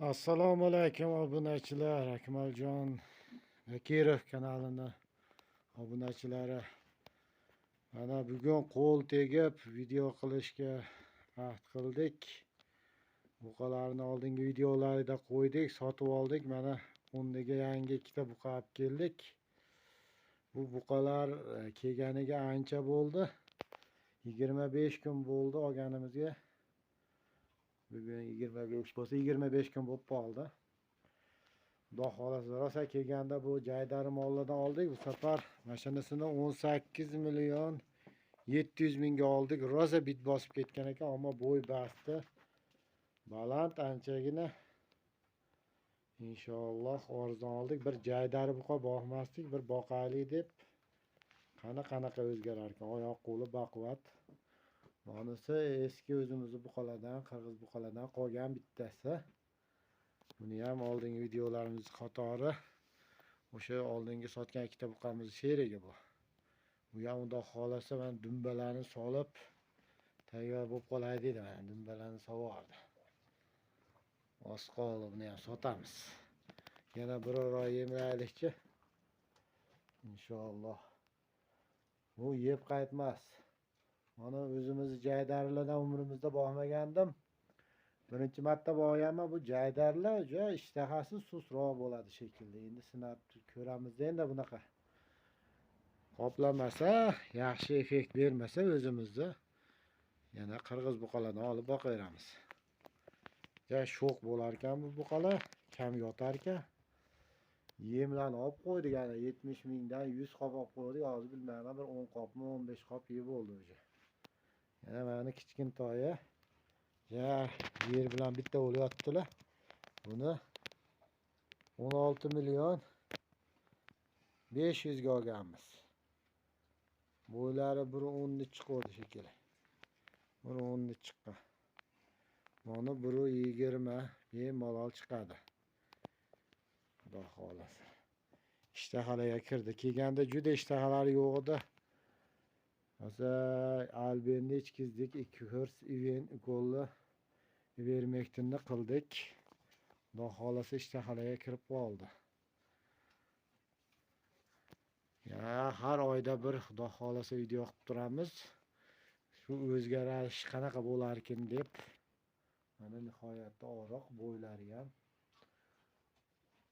Assalomu alaykum obunachilar, Akmaljon Bakirov kanalini obunachilari. Mana bugun qo'l tegib video qilishga ahd qildik. Buqalarni oldingi videolarida qo'ydik, sotib oldik. Mana o'rniga yangi ikkita buqa olib keldik. Bu buqalar kelganiga ancha bo'ldi. 25 kun bo'ldi olganimizga. Bugun 25 bo'lsa 25 kun bo'lib qoldi. Xudo xohlasa rosa kelganda bu jaydari mollardan oldik. Bu safar mashinasini 18 million 700 mingga oldik. Rosa bit bosib ketgan ekan, ammo bo'y basti baland anchagina. Inshaalloh arzon oldik. Bir jaydari buqa boqmasdik, bir boqaylik deb. Qani qanaqa o'zgarar ekan. Oyoq qo'li baquvvat. Bunisi eski o'zimizni buqalardan, qirg'iz buqalardan qolgan bittasi. Buni ham oldingi videolarimiz qatori o'sha oldingi sotgan ikkita buqamiz sherigi bu. Bu ham xudo xolasa mana dumbalarni solib tayyor bo'lib qolay dedi. Mana dumbalarni sovordi. Oz qoldi, buni ham sotamiz. Yana biror oy yemlaylikchi. Inshaalloh. Bu yeb qaytmas. Mana o'zimizni jaydarilardan umrimizda boqmagandim. Birinchi marta boqganman. Bu jaydarlar juda ishtahasi sustroq bo'ladi shekilli. Endi sinab ko'ramiz endi bunaqa. Qoplamasa, yaxshi effekt bermasa o'zimizni yana qirg'iz buqalarni olib boqaveramiz. Ja sho'x bo'lar ekan bu buqalar, kam yotar ekan. Yemlarni olib qo'ydik, yana 70 mingdan 100 qop olib qo'ydik. Hozir bilmayman, bir 10 qopmi, 15 qop yeb bo'ldi o'sha. Yana mana kichkintoyi ja yer bilan bitta o'lyaptilar. Buni 16 million 500 ga olganmiz. Bo'ylari 1.10 chiqadi shekilli. 1.10 chiqqan. Mana 1.20 bemalol chiqadi. Xudo xolasa. Ishtahalarga kirdi. Kelganda juda ishtahalari yo'q edi. Hozir Albenni ichkizdik, 2 kurs Iven ukolni ivermektinni qildik. Xudo xolasa ishtahalarga kirib qoldi. Ya har oyda bir xudo xolasa video qilib turamiz. Shu o'zgarish qanaqa bo'larkin deb. Mana nihoyatda oriq, bo'ylari ham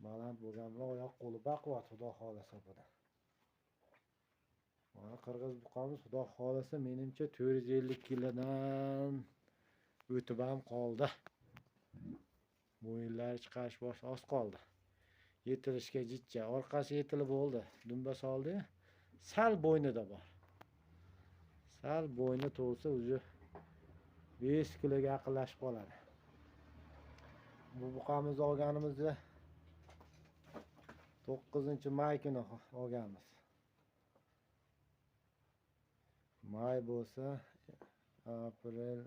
baland bo'lgan bilan oyoq qo'li baquvvat xudo xolasa buni. Mana qirg'iz buqamiz xudo xolasa menimcha 450 kilodan o'tib ham qoldi. Bo'yinlari chiqarish bosh oz qoldi. Yetilishga jitcha, orqasi yetilib bo'ldi. Dumba soldi. Sal bo'ynida bor. Sal bo'yni to'lsa o'zi 5 kiloga yaqinlashib qoladi. Bu buqamizni olganimizda 9-may kuni olganmiz. May bo'lsa aprel,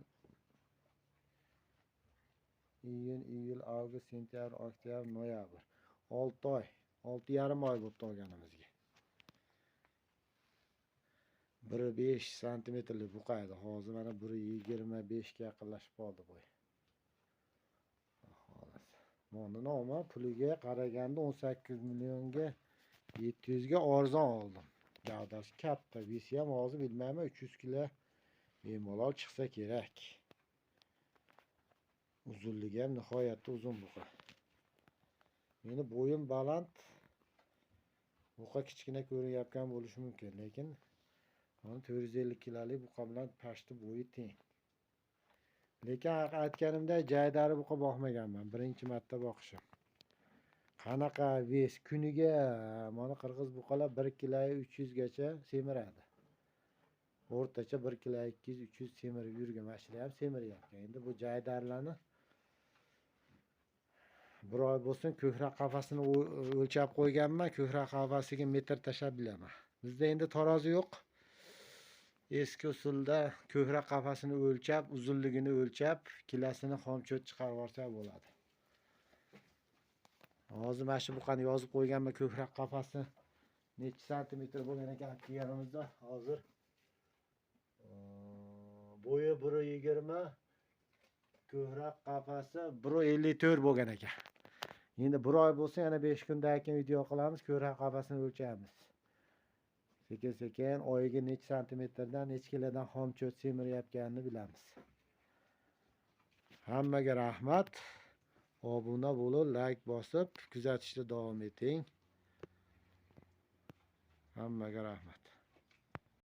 iyun, iyul, avgust, sentyabr, oktyabr, noyabr. 6 oy, 6,5 oy bo'libdi olganimizga. 1.5 santimetrlik buqa edi. Hozir mana 1.25 ga yaqinlashib qoldi bo'y. Xolos. Mana nima puliga qaraganda 18 millionga 700 ga arzon oldim. Gavdasi katta, vesi ham hozir bilmayman 300 kilo bemalol chiqsa kerak. Uzunligi ham nihoyatda uzun buqa. Meni bo'yim baland. Buqa kichkina ko'rinyapgan bo'lishi mumkin, lekin mana 450 kilolik buqa bilan pashti bo'yi teng. Lekin aytganimdek jaydari buqa boqmaganman, birinchi marta boqishim. Qanaqa ves kuniga mana qirg'iz buqalar 1 kilo 300 gacha semiradi. O'rtacha 1 kilo 200-300 semirib yurgan, mana shular ham semiryapti. Endi bu jaydarlarni bir oy bo'lsin ko'krak qafasini o'lchab qo'yganman, ko'krak qafasiga metr tashlab bilaman. Bizda endi tarozi yo'q. Eski usulda ko'krak qafasini o'lchab, uzunligini o'lchab, kilasini xomcho't chiqarib olsa bo'ladi. Hozir mana shu buqani yozib qo'yganman, ko'krak qafasi necha santimetr bo'lgan ekan olib kelganimizda. Hozir bo'yi 1.20, Ko'krak qafasi 1.54 bo'lgan ekan. Endi bir oy bo'lsa, yana 5 kundan keyin video qilamiz, ko'krak qafasini o'lchaymiz. Sekin sekin oyiga necha santimetrdan, necha kilodan xomcho't semirayotganini bilamiz. Hammaga rahmat. Obuna bo'lib, like bosib, kuzatishda davom eting. Hammaga rahmat.